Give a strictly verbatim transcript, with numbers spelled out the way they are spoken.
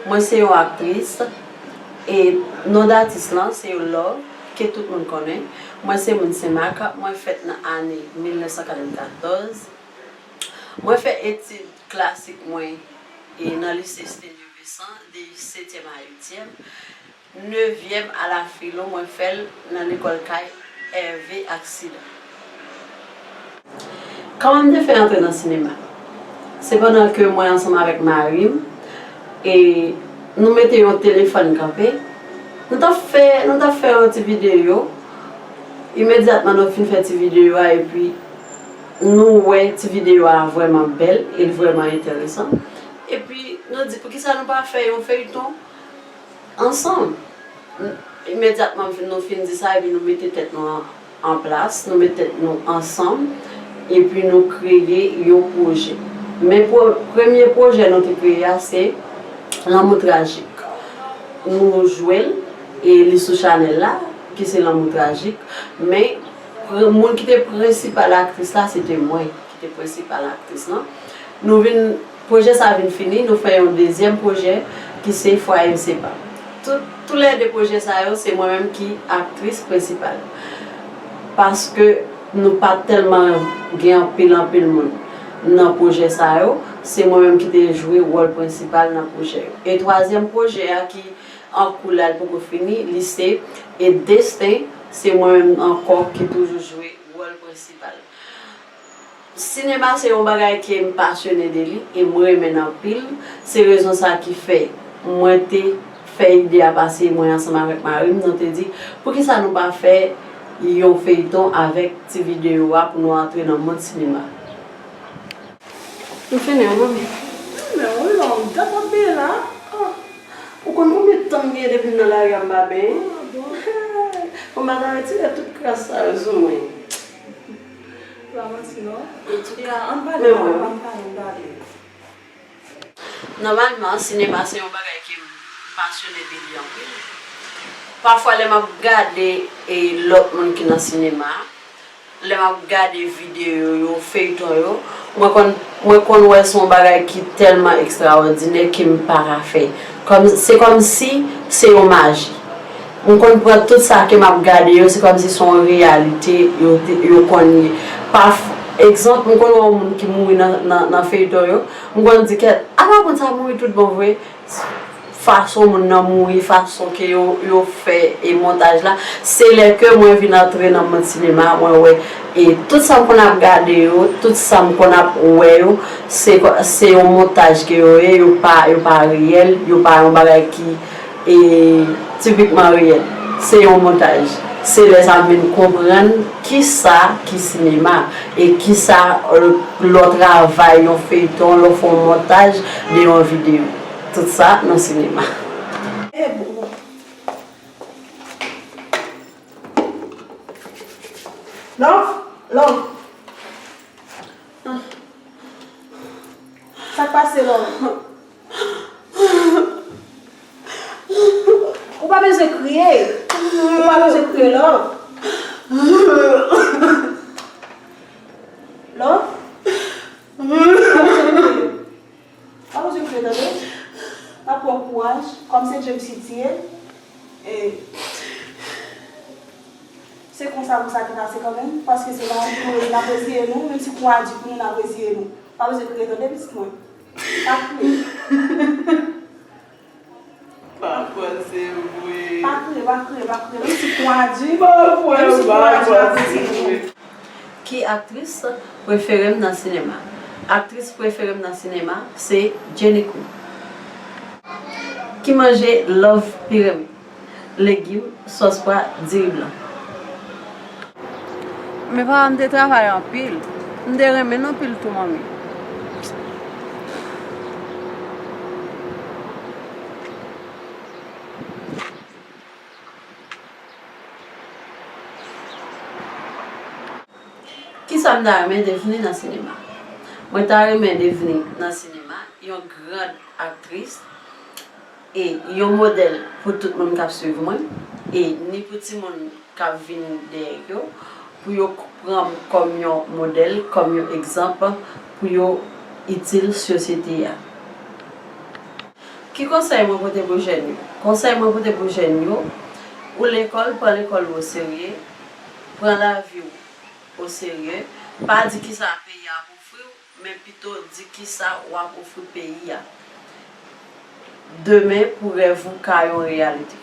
Mwen se yon aktris, e non d atis lan se Love, ke tout moun konnen. Mwen se moun Senmak, mwen fèt nan ane mil nèf san katrevennkatòz. Mwen fè etid klasik mwen e nan lise Stenio Vincent, de setyèm a uityèm. Nevyèm a la filo, mwen fè l nan lekòl kay Hervé ak Sila. Kòman m te fè antre nan sinema? Se pandan ke mwen ansanm avèk mari m, e nou mete yon telefòn kanpe. Nou t ap fè, nou t ap fè yon ti videyo. Imedyatman nou fin fè ti videyo a, epi nou wè ti videyo a vrèman bèl, e l vrèman enteresan. Epi nou di, poukisa nou pa fè yon feyton ansanm? Imedyatman nou fin di sa, epi nou mete tèt nou an, an plas, nou met tèt nou ansanm, epi nou kreye yon pwojè. Men pwo-, premye pwojè nou te kreye a, se Lanmou Trajik. Nou jwe l, e li sou chanèl la, ki se Lanmou Trajik. Men, pre-, moun ki te prensipal aktris la, se te mwen ki te prensipal aktris lan. Nou vin, pwojè sa vin fini, nou fè yon dezyèm pwojè ki se Fwaye M Se Pa. Tout, toulède pwojè sa yo, se mwen menm ki aktris prensipal. Paske nou pa t tèlman gen anpil, anpil moun nan pwojè sa yo, se mwen menm ki te jwe wòl prensipal nan pwojè yo. E twazyèm pwojè a ki an kou la, li poko fini, li se, e Desten, se mwen menm ankò ki toujou jwe wòl prensipal. Sinema se yon bagay ke m pasyone de li e m renmen l anpil. Se rezon sa ki fè mwen te fè ide a pase, mwen ansanm avèk mari m, nou te di, poukisa nou pa fè yon feyton avèk ti videyo a pou nou antre nan mond sinema? Nou fini, wi, manmi? Men ou long, dat w ap byen la. Ah, ou konn konbyen tan m gen depi m nan lari a m pa benyen? Ah, bon. Bon, m pa ta retire tout kras sa yo sou mwen. Pa manti non. Ya, ann pale, ann pale, ann pale. Nòmalman, sinema se yon bagay ke m pasyone de li anpil. Pafwa, lè m ap gade, e, lòt moun ki nan sinema, lè m ap gade videyo yo, feyton yo, mwen konn, mwen konn wè se yon bagay ki tèlman ekstraòdinè ke m pa ka fè. Kòm, se kòmsi se yon maji. M konn pran tout sa ke m ap gade yo, se kòmsi se yon reyalite yo te, yo konn ye. Pa f-, egzanp, m konn wè yon moun ki mouri nan, nan, nan feyton yo, m konn di, "Kèt, apa moun sa mouri tout bon vre?" Fason moun nan mouri, fason ke yo, yo fè e montaj la, se lè ke mwen vin antre nan mond sinema, mwen wè, e tout sa m konn ap gade yo, tout sa m konn ap wè yo, se kò-, se yon montaj ke yo ye, yo pa, yo pa reyèl, yo pa yon bagay ki, e, tipikman reyèl. Se yon montaj. Se lè sa m vin konprann kisa ki sinema e kisa, e, lè w travay yon feyton, lè w fè yon montaj de yon videyo. Tout sa nan sinema. E bon. Love, Love. Sa k pase, Love? Ou pa bezwen kriye. Ou pa bezwen kriye, Love. Love? Pa bezwen kriye. Pa bezwen kriye, tande? N ap pran kouraj, kòm se James ki tiye, e, se konsa pou sa te pase kanmenm, paske se lavi nou ye, n ap reziye nou, menm si kou a di pou nou, n ap reziye nou. Pa bezwen kriye, tande, pitit mwen? Pa kriye. Pa kwè se vre. Pa kriye, pa kriye, pa kriye. Menm si kou a di, menm si kou a di, n ap reziye nou. Ki aktris prefere m nan sinema? Aktris prefere m nan sinema se Jenny Cook. Ki manje Love pi renmen? Legim, sòs pwa, diri blan. Men papa m te travay anpil. M te renmen l anpil tou, manmi. Kisa m ta renmen devni nan sinema? Mwen ta renmen devni nan sinema yon gran aktris e yon modèl pou tout moun k ap swiv mwen, e ni pou timoun k ap vin dèyè yo, pou yo k-, pran m kòm yon modèl, kòm yon egzanp, pou yo itil sosyete a. Ki konsèy mwen pote pou jèn yo? Konsèy mwen pote pou jèn yo, ou lekòl, pran lekòl ou oserye, pran lavi w oserye, pa di kisa peyi a ap ofri w, men pito di kisa w ap ofri peyi a demen pou rèv ou ka yon reyalite.